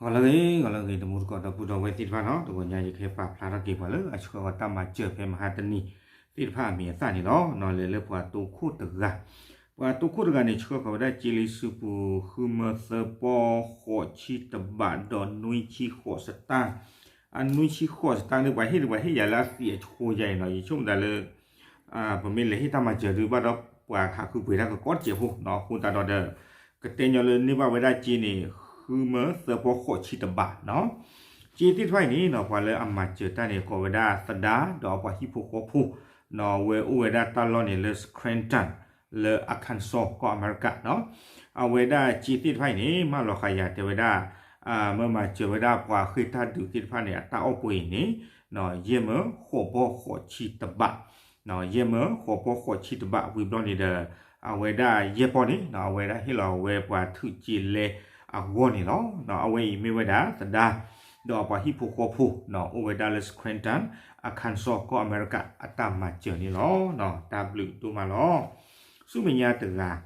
ဂီၤလၢအဂ့ၤ ဂီၤလၢအဂ့ၤ တံၤသကိးဒီပုၢ်ဒီဝဲၢ်သ့ၣ်တဖၣ်နီၤ, တဂီၤညါယကဟဲပာ်ဖျါထီၣ်က့ၤပှၤလၢအဆှၢဃီၤတၢ်မၤစၢၤဖဲမဟါတနံၤသ့ၣ်တဖၣ်အမံၤအသၣ်န့ၣ်လီၤ. လဲၤလၢပှၤတိခိၣ်တဂၤ, ပှၤတိခိၣ်တဂၤန့ၣ် ဆှၢဃီၤဝဲဒၣ်စ့လံစုပူၤ ဃုမၢသၢပီၢ်ဃိးဆံတဘးဒီးနွံဆံဃိးစတၢၣ်, အနွံဆံဃိးစတၢၣ်န့ၣ် ပှၤဟ့ၣ်ဒီးပှၤဟ့ၣ်ယၤလၢအသံးအဆှိယၤအံၤနီၤ, ယဆိကမိၣ်သးလၢ ပမ့ၢ်လဲၤဟ့ၣ်တၢ်မၤစၢၤဒုးဘၣ်ဒီး ပှၤဟးဃုပှ့ၤတၢ်ကကီတစဲးဖိနီၤ, အဃိသတးဒီး ကတဲညီလၢန့ၢ်ဘၣ်ဝဲဒၣ်စ့န့ၣ် ဃုမၢသၢပီၢ်ဃိးဆံတဘးနီၤ. စ့သ့ၣ်တဖၣ်အံၤန့ၣ်နီၤ ပှၤလၢအမၤစၢၤတၢ်န့ၣ် ကိးဝဲဒၣ်သဒါ ဒီးအပှၤဟံၣ်ဖိဃီဖိနီၤ, အဝဲအိၣ်ဝဲဒၣ်တၢ်လီၢ်န့ၣ်လၢ Scranton လၢ Arkansas ကီၢ်အမဲရကၤနီၤ. အဝဲဒၣ်စ့သ့ၣ်တဖၣ်အံၤန့ၣ် မၢလီၤဃာ်ယၤတဲဝဲဒၣ် မၢမၤစၢၤဝဲဒၣ်ပှၤဃ့ၢ်တၢ်ဒုးသ့ၣ်တဖၣ်န့ၣ် အတၢ်အီၣ်ပှ့ၤအံၤန့ၣ် ယဲၢ်မၢဃိးပီၢ်ဃိးဆံတဘး, ယဲၢ်မၢဃိးပီၢ်ဃိးဆံတဘး ဝံၤဘျီန့ၣ်ဒီး အဝဲဒၣ်ယဲၢ်ပီၢ်န့ၣ် အဝဲဒၣ်ဟ့ၣ်လီၤဝဲပှၤထုးစ့လဲအဂီၢ်န့ၣ်လီၤ. အဝဲအံၤမ့ၢ်ဝဲဒၣ်သဒါ ဒီးအပှၤဟံၣ်ဖိဃီဖိ အိၣ်ဝဲဒၣ်လၢ Scranton, Arkansas ကီၢ်အမဲရကၤ အတၢ်မၤစၢၤန့ၣ်လီၤ. တၢ်ဘျုးဒိၣ်မးလီၤ. ဆူမဲာ်ညါတဂၤ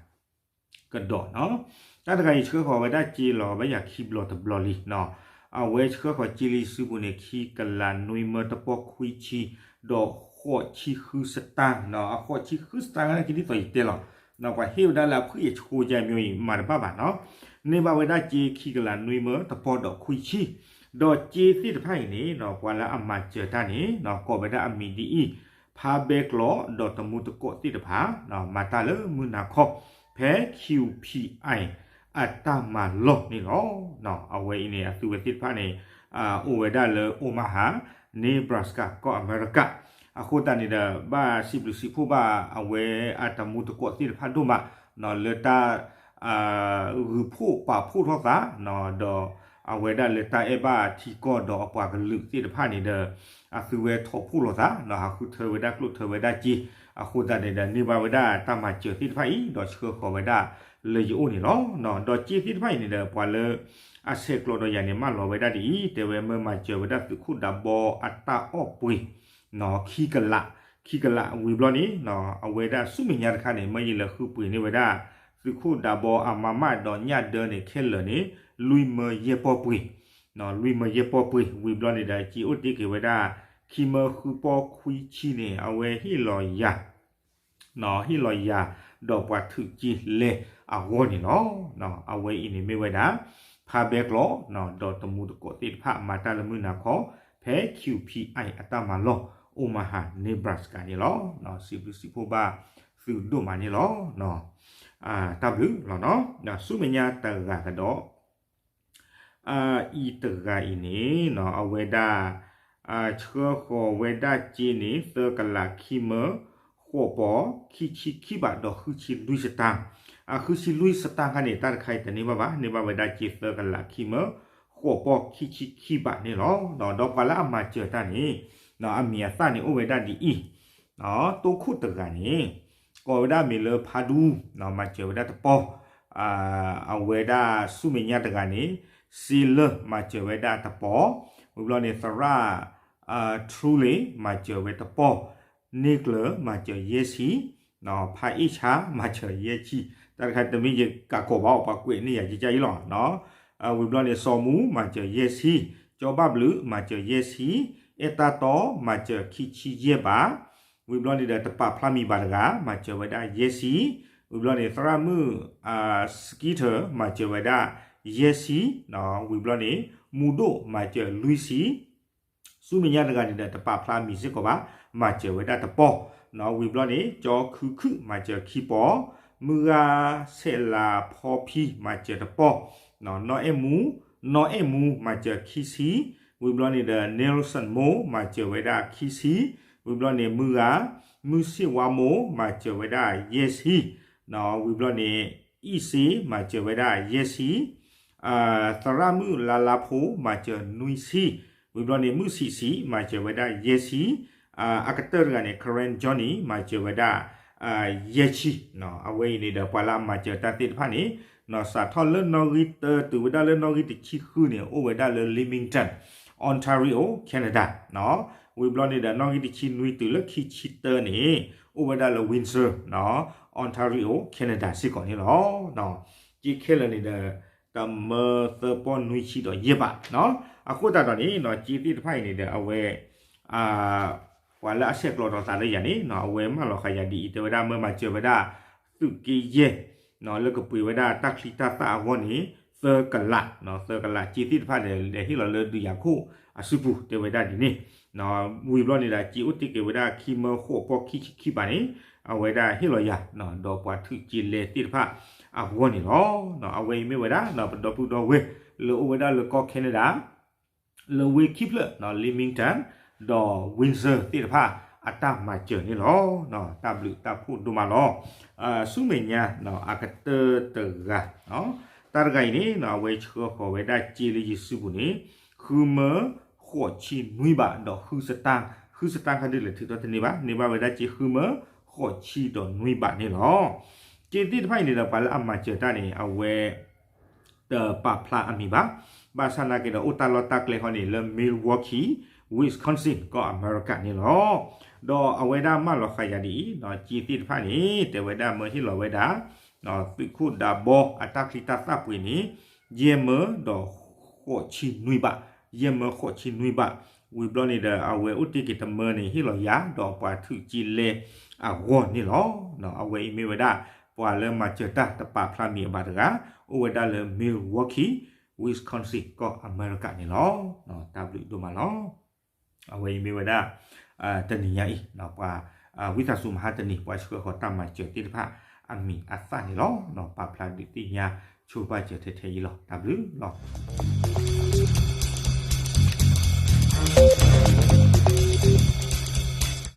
ကဒီးနီၤ, တၢ်တဂၤအံၤဆှၢဃီၤဝဲဒၣ်စ့လီၤဘၣ်ယၤခံဘျီတဘျီလံနီၤ. အဝဲဆှၢဃီၤစ့လံစုပူၤန့ၣ် ခံကလးနွံမၢတပီၢ်ခွံဆံ ဒီးဃိးဆံဃုစတၢၣ်နီၤ, အဃိးဆံဃုစတၢၣ်န့ၣ် ကဒ်သိးယတဲလီၤနီၤ, ပှၤဟ့ၣ်ဝဲဒၣ်လၢအဖှံအဆှိယါမ့ၢ်အံၤ မၤတဘၣ်ဘၣ်နီၤ. န့ၢ်ဘၣ်ဝဲဒၣ်စ့ခံကလးနွံမၢတပီၢ်ဒီးခွံဆံ, ဒီးစ့သ့ၣ်တဖၣ်အံၤန့ၣ်နီၤ ပှၤလၢအမၤစၢၤတၢ်န့ၣ်နီၤ ကိးဝဲဒၣ်အမံၤဒ်အံၤ ဖါဘဲကျိးဒီးတမူတကိးသ့ၣ်တဖၣ် မၤတၢ်လၢမုၢ်နၤခီ ဖဲ Q P I အတၢ်မၤလီၢ်န့ၣ်လီၤ. အဝဲအံၤန့ၣ် အသုဝဲသ့ၣ်တဖၣ်န့ၣ် အိၣ်ဝဲဒၣ်လၢ Omaha, Nebraska ကီၢ်အမဲရကၤ, အဃိသတးန့ၣ်ဒီး ဘၣ်စံးဘျုးစံးဖှိၣ်ဘၣ်အဝဲအတမူတကိးသ့ၣ်တဖၣ်ဒိၣ်မး လၢတၢ် ဂုာ်ဖှိၣ်ပာ်ဖှိၣ်ထီၣ်သး ဒီးအဝဲဒၣ်လၢတၢ်အဲၣ်ဘၣ်ထံကီၢ်ဒီးအပှၤကလုာ်သ့ၣ်တဖၣ်န့ၣ်ဒီး အသုဝဲထီၣ်ဖှိၣ်လိာ်သး ဟးဃုထၢဝဲဒၣ်ကျိၣ်ထၢဝဲဒၣ်စ့, အဃိသတးန့ၣ်ဒီး န့ၢ်ဘၣ်ဝဲဒၣ်တၢ်မၤစၢၤသ့ၣ်တဖၣ်အံၤ ဒီးဆှၢဃီၤဝဲဒၣ်လၢယအိၣ်န့ၣ်လီၤ. ဒီးစ့သ့ၣ်တဖၣ်အံၤန့ၣ်ဒီး ပှၤလၢအဆဲးကျိးဒီးယၤန့ၣ် မၢလီၤဝဲဒၣ်ဒ်အံၤ တဲဝဲမၢမၤစၢၤဝဲဒၣ်သုးခိၣ်ဒးဘီအတၢ်အီၣ်ပှ့ၤ ခံကလး, ခံကလးဝံၤဘျီန့ၣ် အဝဲဒၣ်ဆူမဲာ်ညါတခါန့ၣ် မၢယလဲၤဃုပှ့ၤန့ၢ်ဝဲဒၣ် သုးခိၣ်ဒးဘီအမါမးဒီးညၣ်ဒၢန့ၣ် ခဲလၢာ်န့ၣ် လွံၢ်မၢယဲၢ်ပီၢ်ပှ့ၤ, လွံၢ်မၢယဲၢ်ပီၢ်ပှ့ၤ ဝံၤဘျီန့ၣ်ဒီး စ့အိၣ်တ့ၢ်က့ၤဝဲဒၣ် ခံမၢဃုပီၢ်ခွံဆံန့ၣ် အဝဲဟ့ၣ်လီၤယၤ ဟ့ၣ်လီၤယၤ ဒီးပှၤထုးစ့လဲအဂီၢ်န့ၣ်လီၤ. အဝဲအံၤန့ၣ်မ့ၢ်ဝဲဒၣ် ဖါဘဲကျိး ဒီးတမူတကိးသ့ၣ်တဖၣ် မၤတၢ်လၢမုၢ်နၤခီ ဖဲ Q P I အတၢ်မၤလီၢ် Omaha Nebraska န့ၣ်လီၤ. စံးဘျုးစံးဖှိၣ်ဘၣ်သုဒိၣ်မးန့ၣ်လီၤ. တၢ်ဘျုးလီၤနီၤ. ဆူမဲာ်ညါတဂၤကဒီး အံၤတဂၤအံၤန့ၣ်နီၤ အဝဲဒၣ် ဆှၢဃီၤဝဲဒၣ်စ့န့ၣ် သၢကလးခံမၢ ဃိးပီၢ် ခံဆံခံဘး ဒီးဃုဆံလွံၢ်စတၢၣ်, အဃုဆံလွံၢ်စတၢၣ်ခါန့ၣ် တၢ်တခါအံၤတန့ၢ်ဘၣ်ဘၣ်, န့ၢ်ဘၣ်ဝဲဒၣ်စ့သၢကလးခံမၢ ဃိးပီၢ်ခံဆံခံဘးန့ၣ်လီၤ. ဒီးပှၤလၢအမၤစၢၤတၢ်န့ၣ် အမံၤအသၣ်န့ၣ်အိၣ်ဝဲဒၣ်ဒ်အံၤ, တိခိၣ်တဂၤန့ၣ် ကိးဝဲဒၣ်မ့ၢ်လၢဖးဒူ မၤစၢၤဝဲဒၣ်တပီၢ်, အဝဲဒၣ်ဆူမဲာ်ညါတဂၤန့ၣ် စ့လၢ မၤစၢၤဝဲဒၣ်တပီၢ်, ဝံၤဘျီန့ၣ် သရၣ် ထရူလ့ မၤစၢၤဝဲတပီၢ်, န့ၢ်ကျၢၤ မၤစၢၤယဲၢ်ဆံ, ဖးအ့ၣ်ဆါ မၤစၢၤယဲၢ်ဆံ, တၢ်တခါတမ့ၢ်ယကးကိးဘၣ်အီၤ ပှၤကွဲးန့ၢ်ယၤကကါအံၤလီၤ. ဝံၤဘျီန့ၣ် စီၤမူ မၤစၢၤယဲၢ်ဆံ, ကၠီဘၣ်ဘျုး မၤစၢၤယဲၢ်ဆံ, အဲၣ်တၢ်တီ မၤစၢၤခံဆံယဲၢ်ဘး, ဝံၤဘျီန့ၣ်ဒီး တပာ်ဖျါမံၤဘၣ်တဂၤ မၤစၢၤဝဲဒၣ်ယဲၢ်ဆံ, ဝံၤဘျီန့ၣ် သရၣ်မုၣ် စကံထၢၣ် မၤစၢၤဝဲဒၣ်ယဲၢ်ဆံ, ဝံၤဘျီန့ၣ် မူဒိၣ် မၤစၢၤလွံၢ်ဆံ, ဆူမဲာ်ညါတဂၤန့ၣ်ဒီး တပာ်ဖျါမံၤစ့ၢ်ကီးဘၣ်, မၤစၢၤဝဲဒၣ်တပီၢ်, ဝံၤဘျီန့ၣ် ကၠီခုခု မၤစၢၤခံပီၢ်, မုၢ်ဂၤဆဲးလၤဖီဖံ မၤစၢၤတပီၢ်, နီၢ်အဲၣ်မူ, နီၢ်အဲၣ်မူ မၤစၢၤခံဆံ, ဝံၤဘျီန့ၣ်ဒီး Nelson မိ မၤစၢၤဝဲဒၣ်ခံဆံ, ဝံၤဘျီန့ၣ် မုၢ်ဂၤ, မုၢ်ဆ့ၣ်ဝါမိ မၤစၢၤဝဲဒၣ်ယဲၢ်ဆံ, ဝံၤဘျီန့ၣ် အံၣ်စ့ မၤစၢၤဝဲဒၣ်ယဲၢ်ဆံ, သရၣ်မုၣ်လါလါဖိ မၤစၢၤနွံဆံ, ဝံၤဘျီန့ၣ် မုၢ်ဆံးဆံး မၤစၢၤဝဲဒၣ်ယဲၢ်ဆံ, အကတၢၢ်တဂၤန့ၣ် Karen Johnny မၤစၢၤဝဲဒၣ် ယဲၢ်ဆံ, အဝဲအံၤန့ၣ်ဒီး ပှၤလၢအမၤစၢၤတၢ်သ့ၣ်တဖၣ်န့ၣ် စးထီၣ်လၢနီၣ်ဂံၢ်တၢ တုၤဝဲဒၣ်လၢနီၣ်ဂံၢ်တဆံဃုန့ၣ် အိၣ်ဝဲဒၣ်လၢ Leamington, Ontario, Canada, ဝံၤဘျီန့ၣ်ဒီး နီၣ်ဂံၢ်တဆံနွံတုၤလၢခံဆံတၢန့ၣ် အိၣ်ဝဲဒၣ်လၢ Windsor, Ontario, Canada စ့ၢ်ကီးန့ၣ်လီၤ. က့ခဲလၢာ်န့ၣ်ဒီး တမၢသၢပီၢ်နွံဆံဒီးယဲၢ်ဘးနီၤ. အဃိသတးဒီးန့ၣ် စ့သ့ၣ်တဖၣ်အံၤန့ၣ်ဒီး အဝဲ ပှၤလၢအဆဲးကျိးထီၣ်သးလၢယၤန့ၣ် အဝဲမၢလီၤဃာ်ယၤဒ်အံၤ တဲဝဲဒၣ်မၢမၤစၢၤဝဲဒၣ် သုးက့ယဲၢ် လၢကပှ့ၤဝဲဒၣ်တၢ်ချံတၢ်သၣ်အဂီၢ်န့ၣ် သၢကလး, သၢကလး စ့သ့ၣ်တဖၣ်ဒီး လဲၤဟ့ၣ်လီၤလၢဒုးယၤခိၣ်အစုပူၤ တဲဝဲဒၣ်ဒ်န့ၣ်. ဝံၤဘျီန့ၣ်ဒီး စ့အိၣ်တ့ၢ်က့ၤဝဲဒၣ်ခံမၢဃိးပီၢ်ခံဆံခံဘးန့ၣ် အဝဲဒၣ်ဟ့ၣ်လီၤယၤ ဒီးပှၤထုးစ့လဲသ့ၣ်တဖၣ်အဂီၢ်န့ၣ်လီၤ. အဝဲအံၤမ့ၢ်ဝဲဒၣ် ပဒီပုၢ်ဒီဝဲၢ်လၢအိၣ်ဝဲဒၣ်လၢကီၢ် Canada လၢဝ့ၢ်ခံဖျၢၣ် Leamington ဒီး Windsor သ့ၣ်တဖၣ်အတၢ်မၤစၢၤန့ၣ်လီၤ. တၢ်ဘျုးတၢ်ဖှိၣ်ဒိၣ်မးလီၤ. ဆူမဲာ်ညါ အကတၢၢ်တဂၤ တၢ်တဂၤအံၤန့ၣ် အဝဲဆှၢဃီၤဝဲဒၣ်စ့လၢယစုပူၤန့ၣ် ဃုမၢဃိးဆံနွံဘး ဒီးဃုစတၢ်, ဃုစတၢ်ခါဒုးလဲၤထုးထီၣ်တန့ၢ်ဘၣ်, န့ၢ်ဘၣ်ဝဲဒၣ်စ့ဃုမၢဃိးဆံဒီးနွံဘးန့ၣ်လီၤ. စ့သ့ၣ်တဖၣ်အံၤန့ၣ်ဒီး ပှၤလၢအမၤစၢၤတၢ်န့ၣ် အဝဲ တပာ်ဖျါအမံၤဘၣ်. ဘၣ်ဆၣ်နာ်က့ဒီး အိၣ်တၢ်လီၢ်တၢ်ကျဲဃီန့ၣ် လၢ Milwaukee, Wisconsin ကီၢ်အမဲရကၤန့ၣ်လီၤ. ဒီးအဝဲဒၣ်မၢလီၤဃာ်ယၤဒ်အံၤ စ့သ့ၣ်တဖၣ်န့ၣ် တဲဝဲဒၣ်မၢဟ့ၣ်လီၤဝဲဒၣ် သုးခိၣ်ဒးဘီအတၢ်ချံတၢ်သၣ်ပှ့ၤန့ၣ် ယဲၢ်မၢဒီးဃိးဆံနွံဘး, ယဲၢ်မၢဃိးဆံနွံဘး, ဝံၤဘျီန့ၣ်ဒီး အဝဲအိၣ်တ့ၢ်က့ၤတမၢန့ၣ် ဟ့ၣ်လီၤယၤ ဒီးပှၤထုးစ့လဲအဂီၢ်န့ၣ်လီၤ. အဝဲအံၤမ့ၢ်ဝဲဒၣ် ပှၤလၢမၤစၢၤတၢ်တပာ်ဖျါမံၤအဘၣ်တဂၤ အိၣ်ဝဲဒၣ်လၢ Milwaukee, Wisconsin ကီၢ်အမဲရကၤန့ၣ်လီၤ. တၢ်ဘျုးဒိၣ်မးလီၤ. အဝဲအံၤမ့ၢ်ဝဲဒၣ် တနံၤညါအံၤ ပှၤ ဝံသးစူၤမဟါတနံၤ ပှၤဆှၢဃီၤတၢ်မၤစၢၤသ့ၣ်တဖၣ်အမံၤအသၣ်န့ၣ်လီၤ. ပာ်ဖျါဒုးသ့ၣ်ညါဆိပာ်စၢၤထဲထဲအံၤလီၤ. တၢ်ဘျုးလီၤ.